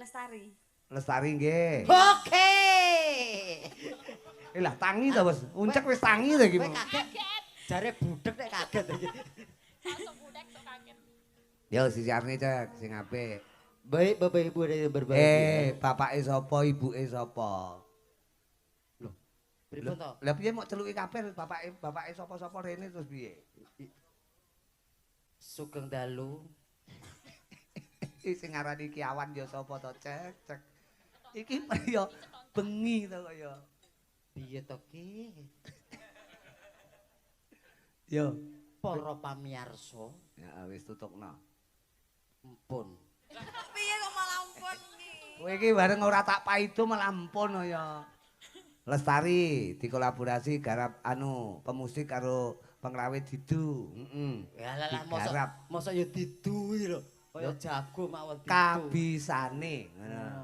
Lestari. Lestari nggih. Oke. Lah tangi to, Bos. Uncek wis tangi to iki. Kowe kaget. Jare budek nek kaget iki. Langsung budek sok kaget. Yo sisiarne cek sing apik. Baik Bapak Ibu ada yang berbahagia. Bapake sapa, ibuke sapa? Loh, pripun to? Lah piye mok celuki kabeh bapake bapake sapa-sapa rene terus piye? Sugeng dalu. Iki sing ngarani iki awan ya sapa to, Cek? Cek. Iki ya bengi to kaya. Piye to ki? Yo. Para pamiyarsa, Ya wis tutukno. Empun. Piye kok malah ampun iki? Kowe iki bareng ora tak paido malah empun ya. Lestari dikolaborasi garap anu pemusik karo pengrawit Didu. Heeh. Ya lah lah mosok Digarap. mosok ya didu iki lho. Kaya jago mawon didu. Kabisane ngono.